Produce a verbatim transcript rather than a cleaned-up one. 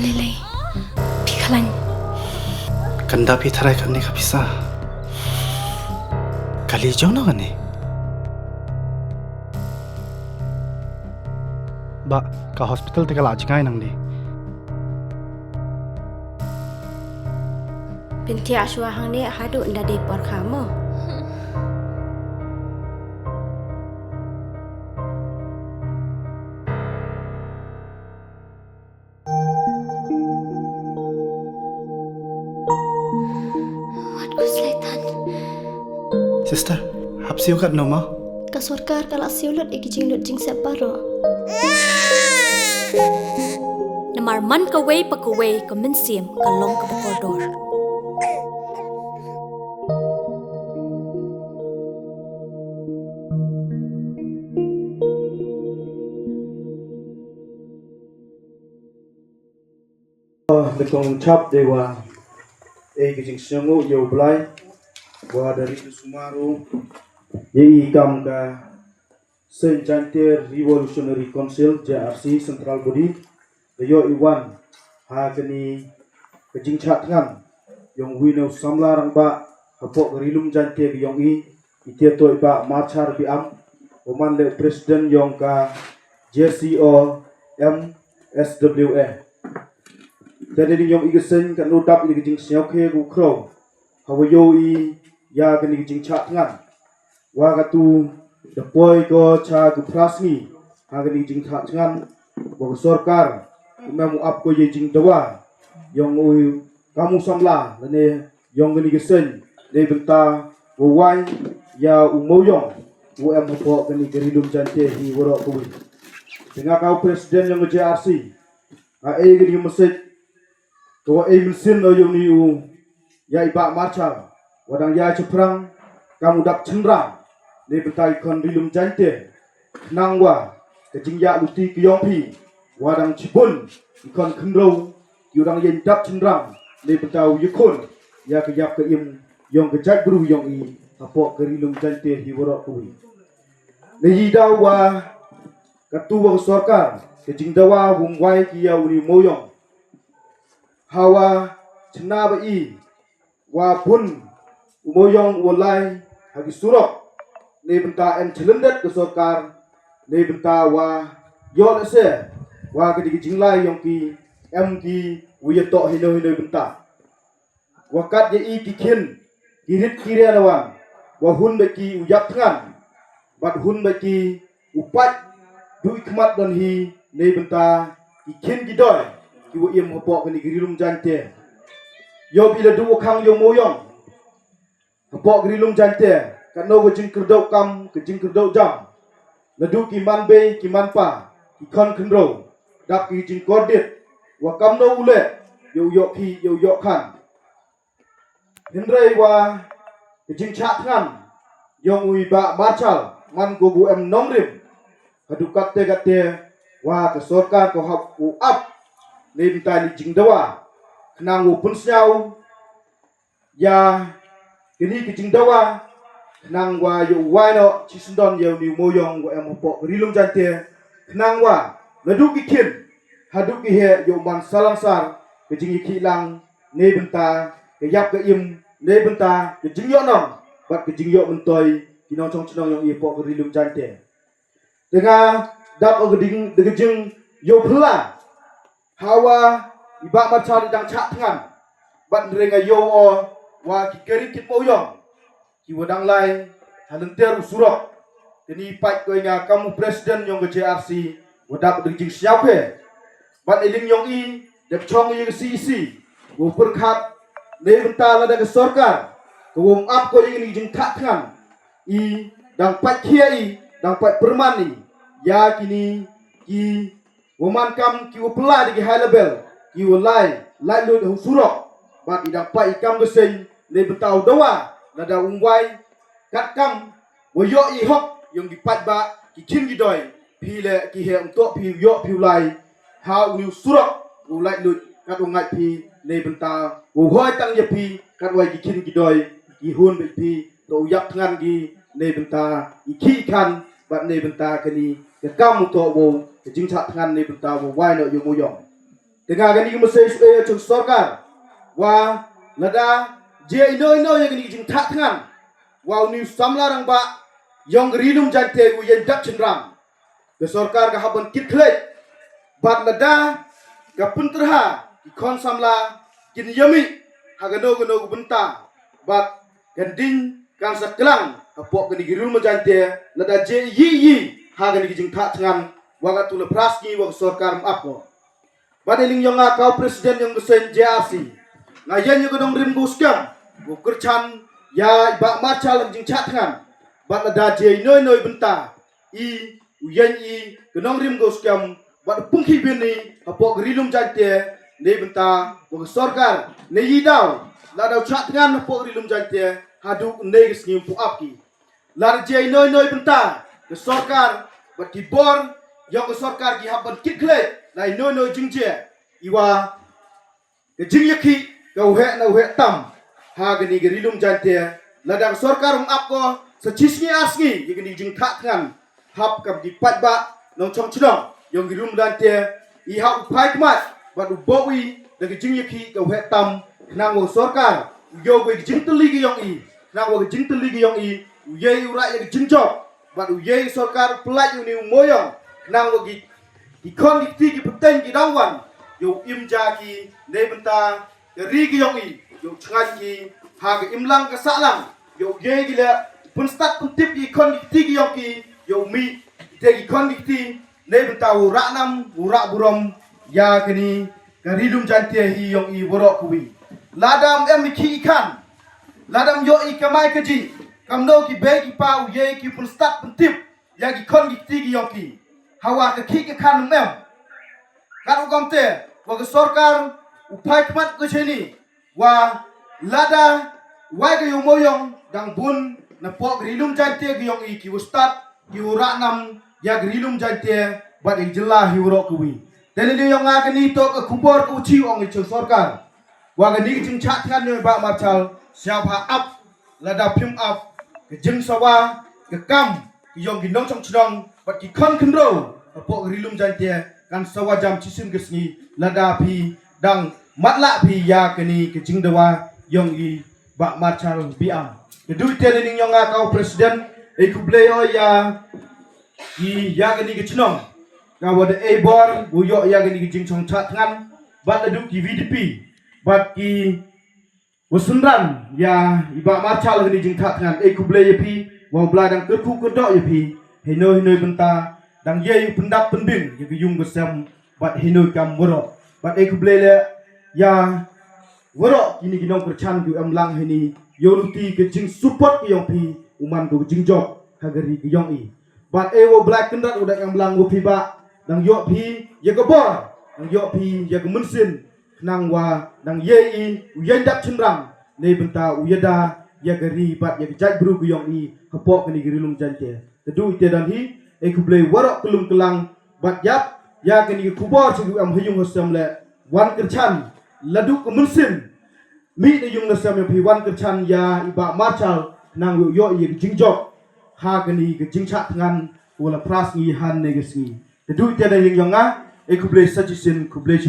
Lele, phi khlañ. Kanda phi tharai kane ka pisa. Kali jong no kane. Ba, ka hospital te ka la jngai nang di. Pynthia shwa hangne haduh nda dei por kha mo. Wat ku slaitan. Sister, hap siew kat no ma? Ka sorkar ka la siew lut i ki jinglut jingsep baroh. Namar man kawei pa kawei ka mynsiem ka long kaba kordor. Nyngkong chap dei wa e ka jingsngew yow Blai wa da ri sumar u ya i kam ka Seng Jaiñtia Revolutionary Council, J R C, Central Body, da yoh i wan ha kani ka jingchah thngan yong wi na u samla rangbah hapoh ka Ri Lum Jaiñtia ka yong i, i tiatoh i Bah Marchar Biam, u man le u President yong ka J C O M S W A. Te da ding yong i ka seng ka nu dap i ka jingsngew khe ku khraw ha wa yoh i ya kani ka jingchah thngan. Wa katu da poi ko cha ku phra sngi ha kani ka jingchah thngan wa ka sorkar u mem u ap ko ya jingdawa yong u kam u samla lane yong kani ka seng ne bynta wa wai ya u moyong u em hapoh kani ka Ri Lum Jaiñtia hi waroh kawi. Te nga ka u President yong ka J R C, nga e kani ka message ka wa e mynsiem o yong ni u ya i Bah Marchar wa dang ya chaphrang kam u dap chynrang ne bynta i khon Ri Lum Jaiñtia. Khnang wa ka jingyaluti ka yong phi wa dang chibun i khon khynraw ki u dang yeng dap chynrang ne bynta u yakhun ya ka yap ka im yong ka jaitbru yong i hapoh ka Ri Lum Jaiñtia hi waroh kawi. Ne i daw wa katu wa ka sorkar ka jingdawa wum wai ki ya u ni u moyong ha wa chna ba i wa bun u moyong u lai ha ki surok ne bynta em chalyndet ka sorkar ne bynta wa yoh le se wa ka di ka jinglai yong ki em ki u ya toh hino hino bynta. Wa kat ya i ki khin ki rit ki ria na wan wa hun ba ki u yap thngan bad hun ba ki u pait du i khmat don hi ne bynta ki khin ki doi ki wa im hapoh kani ka Ri Lum Jaiñtia. Yoh bi la du wa khang yong moyong hapoh ka Ri Lum Jaiñtia ka no ka jingkyrdoh kam ka jingkyrdoh jam. La du ki man bei ki man pa ki khon khynraw dap ki jingkordit wa kam no u le yow yoh ki yow yoh khan. Hynrei wa ka jingchah thngan yong u i Bah Marchar man ko bu em nongrim. Ka du katte katte wa ka sorkar ko hap u ap ne bynta ni jingdawa khnang u pynsngew ya kini ki jingdawa khnang wa yow wai noh chi syndon ya u ni u moyong wa em hapoh ka Ri Lum Jaiñtia khnang wa na du ki khin ha du ki he yow man salansar ka jingyakhih lang ne bynta ka yap ka im ne bynta ka jingyoh nong bad ka jingyoh myntoi ki nongchong chnong yong i hapoh ka Ri Lum Jaiñtia. Te nga dap o ka ding da ka jing yow phylla ha wa i Bah Marchar i dang chah thngan bad re nga yow o wa ki kari kit moyong ki wa dang lai ha lynter u surok. Kani pait ko i nga kam u President yong ka J R C wa dap da ka jingsngew khe bad i ling yong i dep chong i ka C E C wow pyrkhat ne bynta lada ka sorkar ka wow ap ko i ni jingchah thngan i dang pait khia i dang pait pyrman i ya kini ki wa man kam ki wa pynlai da ki high level ki wa lai lai lut ha u surok bad i dang pait i kam ka seng ne bynta u dawa lada um wai kat kam wa yoh i hok yong ki paidbah ki khin ki doi. Phi le ki he um toh phi u yoh phi u lai ha u ni u surok u lai lut kat u ngai phi ne bynta u hoi tang ya phi kat wai ki khin ki doi ki hun bad phi toh u yap thngan ki ne bynta i khi khan bad ne bynta kani ka kam u toh wow ka jingchah thngan ne bynta wow wai noh yong u yong. Te nga kani ka message u e ya chong sorkar, wa lada jia ino ino ya kani ka jingthah thngan, wa uni u samla rangbah yong ka Ri Lum Jaintia u Yeng Dap Chynrang, ka sorkar ka hap ban kit khlieh. Bad lada ka pynterha ki khon samla kin yamih ha kano kano ka bynta, bad kan ding kan sa klang hapoh kani ka Ri Lum Jaintia lada jia iyi iyi ha kani ka jingthah thngan, wa katu la phra sngi wa ka sorkar ym ap ko. Bad e lyngba yong nga ka u president yong ka seng J R C, nga yeng ya ka nongrim ka u skem, u kyrchan ya i Bah Marshal ha ka jingthah thngan. Bad lada jia ino ino i bynta, i u yeng i ka nongrim ka u skem, bad u pynkhih bynni hapoh ka Ri Lum Jaintia, neibynta wa ka sorkar, nei i daw, lada u thah thngan hapoh ka Ri Lum Jaintia, haduh nei ka sngi ym pu ap ki. Lada jia ino ino i bynta, ka sorkar, bad ki bor yong ka sorkar ki hap ban kit khlieh, la ino ino i jingjia, i wa ka jingyakhih ka u heh na u heh tam ha kani ka Ri Lum Jaintia, lada ka sorkar ym ap ko sa chi sngi ar sngi ya kani ka jingthah thngan, hap kam ki paidbah nongchong chnong yong ka Ri Lum Jaintia, i hap u phai khmat bad u booh i da ka jingyakhih ka u heh tam, khnang wa ka sorkar u yoh wei ka jingtylli ka yong i, khnang wa ka jingtylli ka yong i u yei u rah ya ka jingjop, bad u yei ka sorkar u pynlait ya uni u mooyong, khnang wa ki, ki khon ki kti ki pateng ki dang wan yow im ja ki, neibynta ka ri ka yong i, yow chngaiñ ki ha ka imlang ka sahlang, yow yei ki leh pynstad pyntip ki khon ki kti ki yong ki, yow mih ki te ki khon ki kti, neibynta u rah nam u rah burom ya kani ka Ri Lum Jaintia hi yong i waroh kawi. Lada ym em i khih i khan, lada ym yoh i kamai kajih, kamno ki bei ki pa u yei ki pynstad pyntip ya ki khon ki kti ki yong ki, hawa ka khih ka khan ym em. Kat u kamte wa ka sorkar u phai khmat ka cheini, wa lada wai ka yow mooyong dang bun napoh ka Ri Lum Jaintia ka yong i, ki u stad, ki u rah nam ya ka Ri Lum Jaintia bad ya ka jylla hi waroh kawi. Te lane yong nga kani toh ka khubor ka u chi ong i chong sorkar, wa kani ka jingthah thngan yong i Bah Marshal, sñiawbha ap, lada phim ap, ka jingsawa ka kam ka yong ki nongchong chnong bad ki khon khynroo hapoh ka Ri Lum Jaintia kan sawa jam chisien ka sngi, lada phi dang matlah phi ya kani ka jingdawa yong i Bah Marshal Biam. Ka dei te lane yong nga ka u president, e khublei o ya i ya kani ka chnong, ka wa da e bor wow yoh ya kani ka jingchong thah thngan, bad la du ki V D P, bad ki wa synran ya i Bah Marshal ha kani ka jingthah thngan, e khublei ya phi, wa u Blai dang kyrkhu kyrdoh ya phi, heino heino i bynta, dang yei u pyndap pynbiang ya ka yung ka sem, bad heino kam waroh, bad e khublei leh ya waroh kini ki nongkyrchan ki u em lang heini, yow luti ka jingsupport ka yong phi, u man ko ka jingjop ha ka ri ka yong i. Bad e wa u Blai Kynrad u dang em lang wa phi Bah, dang yoh phi ya ka bor, dang yoh phi ya ka mynsiem, khnang wa dang yei i u Yeng Dap Chynrang, neibynta u yada ya ka ri bad ya ka jaitbru ka yong i hapoh kani ka Ri Lum Jaintia. Te du ite dan hi, e khublei waroh ka lum ka lang, bad yap ya kani ka khubor cha ki u em ha yung ha sem leh, wan kyrchan, la du ka mynsiem, mih na yung na sem yong phi, wan kyrchan ya i Bah Marshal, khnang wow yoh ya ka jingjop ha kani ka jingthah thngan ka wa la phra sngi hangne ka sngi. Te du ite da ying yong nga, e khublei sa chisien, khublei chibun.